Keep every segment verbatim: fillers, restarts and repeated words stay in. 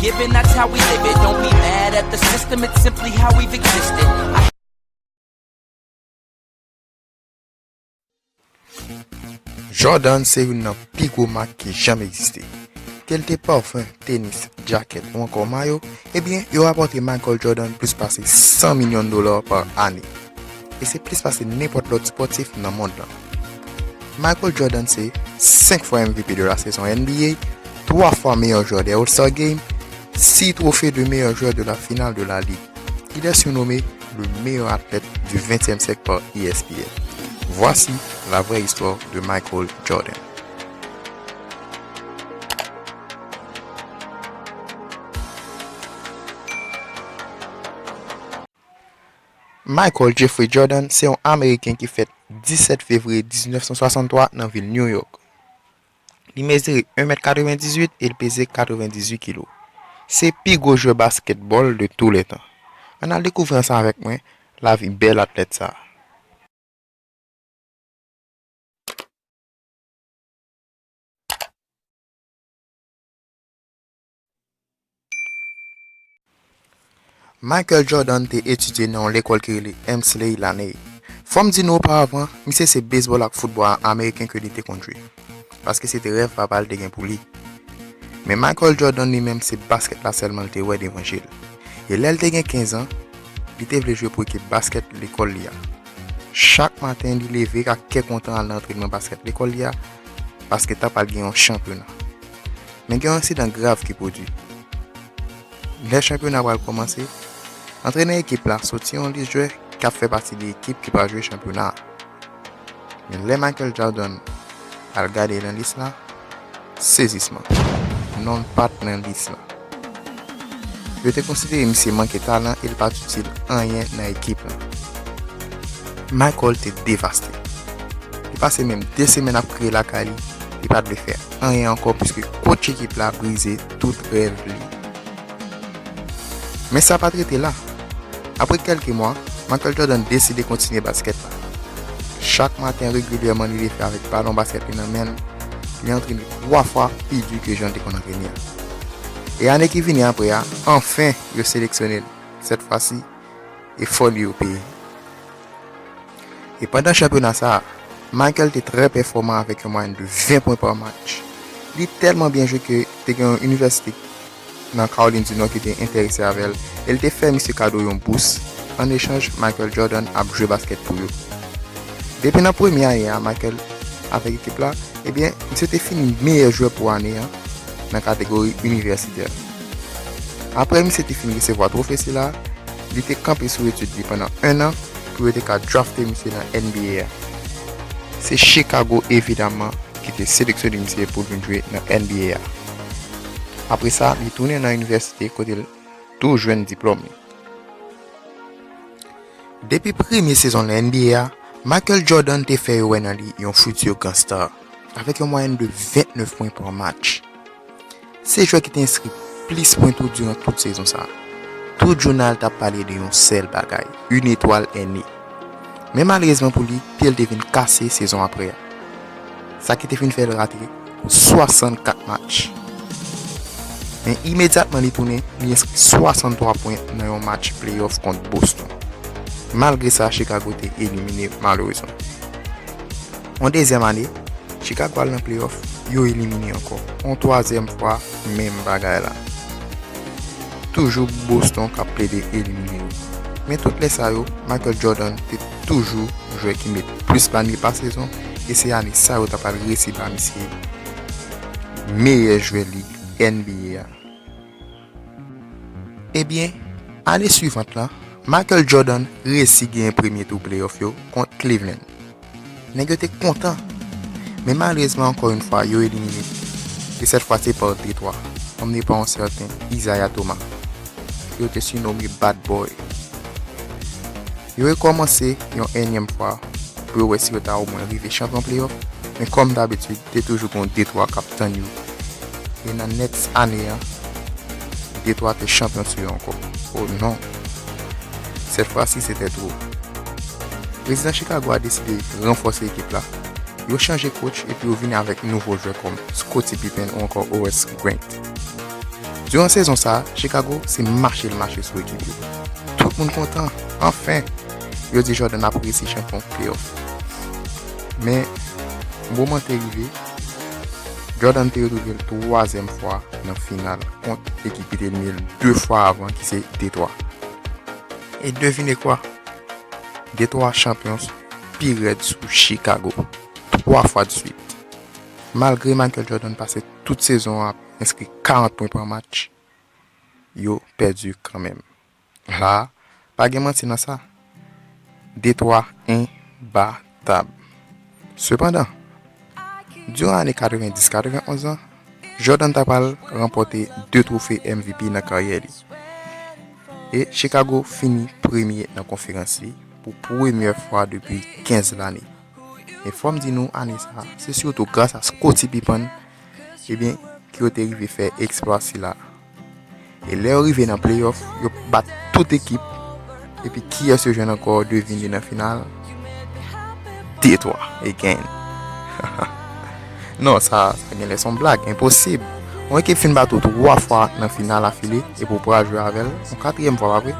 Given, that's how we live it. Don't be mad at the system, it's simply how we've existed. I Jordan se youn nan pi gwo mak ki janm egziste. Ke l te pafen, tenis, djakèt ou ankò mayo, ebyen, yo rapòte Michael Jordan plis pase san milyon dola pa ane. E se plis pase nenpòt lòt spòtif nan mond lan. Michael Jordan se senk fwa M V P de la sezon N B A, twa fwa meyè jwè de All-Star Game, sis twofe de meyè jwè de la final de la lig. Il est surnommé le meilleur athlète du vingtième siècle par E S P N. Voici la vraie histoire de Michael Jordan. Michael Jeffrey Jordan se yon Ameriken ki fèt disèt fevriye diznèf san swasanntwa nan vil New York. Li mezire en mèt katrevendizuit e l peze katrevendizuit kilo. Se pi gwo jwè baskètbòl de tou lè tan. Ann al dekouvri ansanm avèk mwen lavi bèl atlèt sa a. Michael Jordan te etidye nan yon lekòl ki rele Hemsley Laney. Fò m di nou oparavan, misye se bezbòl ak foutbòl ameriken ke li te konn jwe, paske se te rèv papa l te gen pou li. Men Michael Jordan li menm se baskèt la sèlman l te wè devan je l. E lè l te gen kenz an, li te vle jwe pou ekip baskèt lekòl li a. Chak maten, li leve ak kè kontan al nan antrenman baskèt lekòl li a, paske t ap al gen yon chanpyona. Men gen yon ensidan grav ki pwodui. Lè chanpyona pral kòmanse, antrenè ekip la soti yon lis jwè k ap fè pati de ekip ki pral jwe chanpyona a. Men lè Michael Jordan al gade nan lis la, sezisman, non l pa t nan lis la. Yo te konsidere misye manke talan e l pa t itil anyen nan ekip la. Michael te devaste. Li pase menm de semèn ap kriye lakay li, li pa t vle fè anyen ankò piske kotch ekip la brize tout rèv li. Men sa pa t rete la. Apre kèlke mwa, Michael Jordan deside kontinye baskèt la. Chak maten regilyèman li leve avèk balon baskèt li nan men l, li antrene twa fwa pi di ke jan l te konn antrene a. E ane ki vini apre a, anfen, yo seleksyone l. Sèt fwa si, e fò li yo peye. E pandan chanpyona sa a, Michael te trè pèfòman avèk yon mwayèn de ven pwen pa match. Li tèlman byen jwe ke te gen yon inivèsite nan Kawolin di Nò ki te enterese avè l, e l te fè misye kado yon bous. An echanj, Michael Jordan ap jwe baskèt pou yo. Depi nan premye ane a Michael avèk ekip la, ebyen, misye te fini meyè jwè pou ane an nan kategori inivèsitè. Apre misye te fin resevwa twofe sila, li te kanpe sou etid li pandan en an pou yo te ka drafte misye nan N B A a. Se Chicago, evidamman, ki te seleksyone misye pou l vin jwe nan N B A a. Apre sa, li tounen nan inivèsite kote l tou jwenn diplòm li. Depi premye sezon l nan N B A a, Michael Jordan te fè yo wè nan li yon fiti gran star, avèk yon mwayèn de vennèf pwen pa match. Se jwè ki te enskri plis pwen tou diran tout sezon sa a. Tout jounal t ap pale de yon sèl bagay, une étoile est née. Men malerezman pou li, pye l te vin kase sezon apre a. Sa ki te fin fè l rate swasannkat match. Men imedyatman li tounen, li enskri swasanntwa pwen nan yon match playoff kont Boston, malgre sa Chicago te elimine malerezman. Yon dezyèm ane, Chicago al nan playoff, yo elimine ankò. Yon twazyèm fwa, menm bagay la. Toujou Boston k ap plede elimine yo. Men tout lè sa yo, Michael Jordan te toujou jwè ki met plis panye pa sezon, e se ane sa yo ta pral resi ba misye meyè jwè lig N B A a. Ebyen, ane swivant lan, Michael Jordan resi genyen premye tou playoff yo kont Cleveland. Nèg yo te kontan. Men malerezman, ankò yon fwa, yo elimine. E sèt fwa, se pa de twa, emne pa yon sèten Isaiah Thomas, ke yo te sinome Bad Boy. Yo rekòmanse yon enyèm fwa pou yo wè si yo ta omwen rive chanpyon playoff, men kòm dabitid, te toujou gen yon de twa k ap tann yo. E nan next ane an, de twa te chanpyon sou yo ankò. Oh non! Sèt fwa si, se te twò. Prezidan Chicago a deside ranfòse ekip la. Yo chanje coach epi yo vini avèk nouvo jwè kòm Scottie Pippen ou ankò Horace Grant. Diran sezon sa a, Chicago se mache l mache sou ekip yo. Tout moun kontan, anfen! Yo di Jordan ap resi chanpyon playoff. Men, moman te rive, Jordan te retwouve l twazyèm fwa nan final kont ekip ki te elimine l de fwa avan, ki se Detwa. E devine kwa? Detwa chanpyon pi rèd sou Chicago, twa fwa diswit. Malgre Michael Jordan pase tout sezon an ap enskri karant pwen pa match, yo pèdi kanmenm. La, pa gen manti nan sa. Detwa enbatab. Sepandan, diran ane katrevenndis katrevenonz lan, Jordan ta pral ranpòte de twofe M V P nan karyè li. E Chicago fini premye nan konferans li pou premyè fwa depi kenz lane. E fò m di nou, ane sa a, se sitou gras a Scottie Pippen, ebyen, ke yo te rive fè eksplwa sila. E lè yo rive nan playoff, yo bat tout ekip. Epi kiyès yo jwenn ankò, devine, nan final? Detwa, again. Non, sa, sa genlè se yon blag, enposib. Yon ekip fin bat ou twa fwa nan final afile, epi w pral jwe avè l yon katriyèm fwa, pa vre?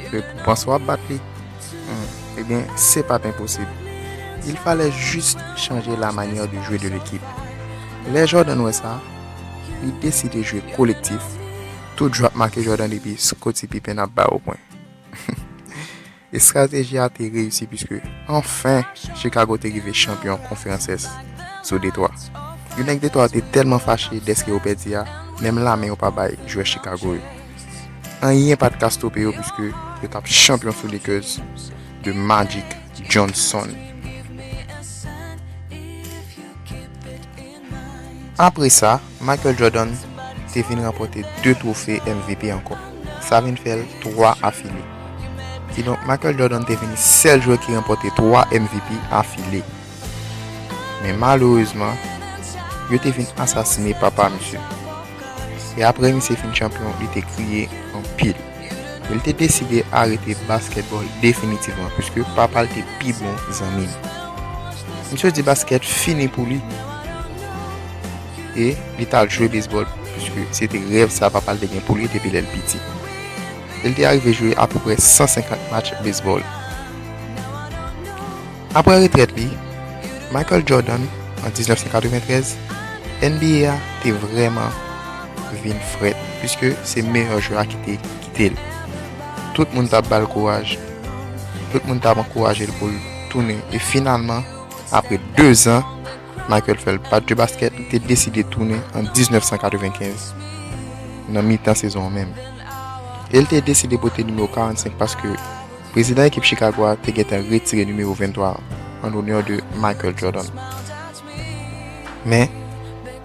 Epi w panse w ap bat li? Hmm, ebyen, se pa t enposib. Il fallait juste changer la manière de jouer de l'équipe. Lè Jordan wè sa, li deside jwe kolektif. Tout jwè ap make Jordan epi Scottie Pippen ap ba yo pwen. Estrateji a te reyisi, piske, anfen, Chicago te rive chanpyon konferans Ès sou Detwa. Yo nèg Detwa te tèlman fache dèske yo pèdi a, menm lamen yo pa bay jwè Chicago yo. Anyen pa t ka stope yo, piske yo t ap chanpyon sou Lakers de Magic Johnson. Apre sa, Michael Jordan te vin ranpòte de twofe M V P ankò. Sa vin fè l twa afile. Kidonk, Michael Jordan te vin sèl jwè ki ranpòte twa M V P afile. Men malerezman, yo te vin asasine papa misye. E apre misye fin chanpyon, li te kriye anpil. E li te deside arete baskètbòl definitivman, piske papa l te pi bon zanmi l. Misye di baskèt fini pou li. E li t al jwe bezbòl, piske se te rèv sa papa l te gen pou li depi lè l piti. E li te arive jwe apeprè san senkant match bezbòl. Apre retrèt li, Michael Jordan, an diznèf san katreventrèz, N B A a te vrèman vin frèt, piske se meyè jwè a ki te kite l. Tout moun t ap ba l kouraj. Tout moun t ap ankouraje l pou l tounen. E finalman, apre de zan, Michael fè l pa t jwe baskèt, li te deside tounen an diznèf san katrevenkenz, nan mitan sezon an menm. E l te deside pote nimewo karannsenk paske prezidan ekip Chicago a te gentan retire nimewo venntwa an lonè de Michael Jordan. Men,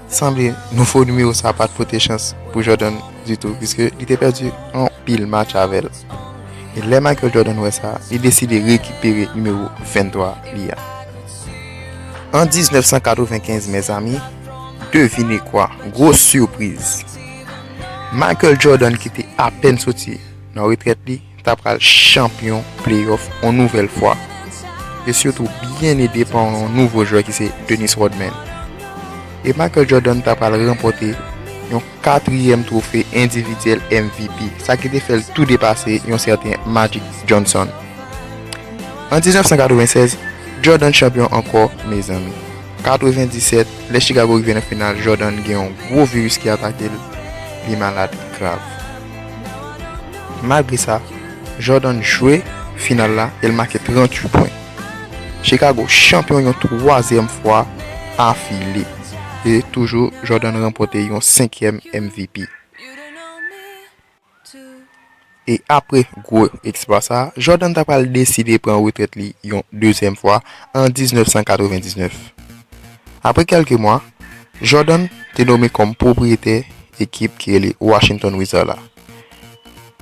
sanble nouvo nimewo sa a pa t pote chans pou Jordan ditou, piske li te pèdi anpil match avè l. E lè Michael Jordan wè sa, li deside rekipere nimewo venntwa li a. An diznèf san katrevenkenz, mezanmi, devine kwa, gwo sipriz! Michael Jordan, ki te apèn soti nan retrèt li, ta pral chanpyon playoff yon nouvèl fwa. E sitou byen ede pa yon nouvo jwè ki se Dennis Rodman. E Michael Jordan ta pral ranpòte yon katriyèm twofe endividyèl M V P, sa ki te fè l tou depase yon sèten Magic Johnson. An diznèf san katrevennsèz, Jordan chanpyon ankò, mezanmi. Katrevendisèt, lè Chicago rive nan final, Jordan gen yon gwo viris ki atake l, li malad grav. Malgre sa, Jordan jwe final la e l make tranntuit pwen. Chicago chanpyon yon twazyèm fwa afile. E toujou, Jordan ranpòte yon senkyèm M V P. E apre gwo eksplwa sa a, Jordan ta pral deside pran retrèt li yon dezyèm fwa an diznèf san katrevendiznèf. Apre kèlke mwa, Jordan te nome kòm pwopriyetè ekip ki rele Washington Wizards la.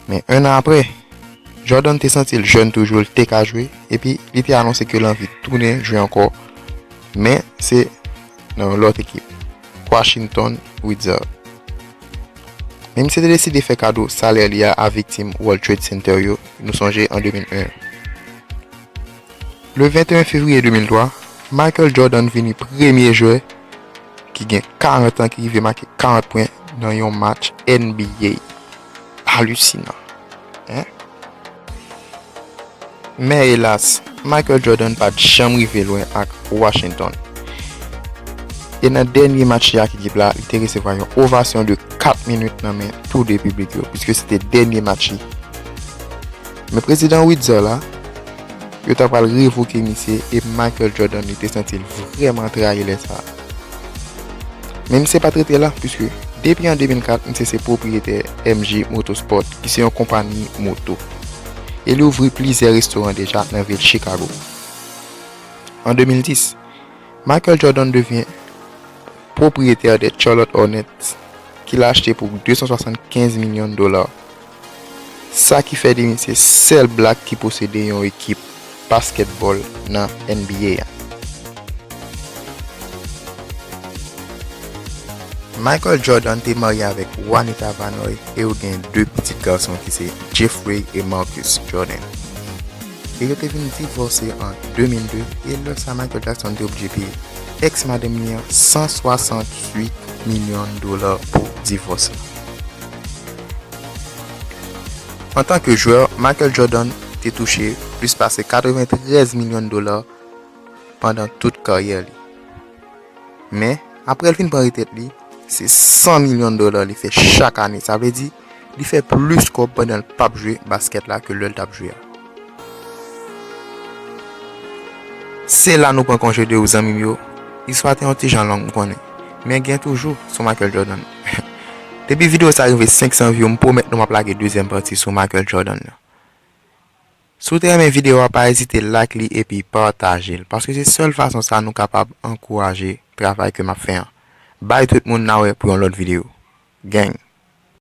Men en an apre, Jordan te santi l jèn toujou, l te ka jwe, epi li te anonse ke l anvi tounen jwe ankò, men se nan yon lòt ekip, Washington Wizards. Men misye te deside fè kado salè li a a viktim World Trade Center yo, nou sonje an de mil en. Le venteyen fevriye de mil twa, Michael Jordan vini premye jwè ki gen karant an ki rive make karant pwen nan yon match N B A. Halisinan. Hein? Men elas, Michael Jordan pa t janm rive lwen ak Washington. E nan dènye match li ak ekip la, li te resevwa yon ovasyon de kat minit nan men tou de piblik yo, piske se te dènye match li. Men prezidan Windsor la, yo ta pral revoke misye e Michael Jordan li te santi l vrèman trayi lè sa a. Men misye pa t rete la, piske depi an de mil kat, misye se pwopriyetè M G Motorsport, ki se yon konpayi moto. E li ouvri plizyè restoran deja nan vil Chicago. An de mil dis, Michael Jordan devyen pwopriyetè de Charlotte Hornets, ki l achte pou de san swasannkenz milyon dola. Sa ki fè de misye sèl blak ki posede yon ekip baskètbòl nan N B A a. Michael Jordan te marye avèk Juanita Vanoy e yo gen de pitit gason ki se Jeffrey e Marcus Jordan. E yo te vin divòse an de mil de, e lè sa Michael Jackson te oblije peye èks madanm li an san swasanntuit milyon dola pou divòs la. Antanke jwè, Michael Jordan te touche plis pase katreventrèz milyon dola pandan tout karyè li. Men, apre l fin pran retrèt li, se san milyon dola li fè chak ane. Sa vle di, li fè plis kòb pandan l p ap jwe baskèt la ke lè l t ap jwe a. Se la nou pran konje de ou, zanmi m yo. Istwa te yon ti jan long, m konnen. Men gen toujou sou Michael Jordan. Depi videyo sa rive senk san view, m pwomèt nou m ap lage dezyèm pati sou Michael Jordan nan. Si w te renmen videyo a, pa ezite like li epi pataje l, paske se sèl fason sa nou kapab ankouraje travay ke m ap fè an. Bay tout moun, n a wè pou yon lòt videyo. Gang!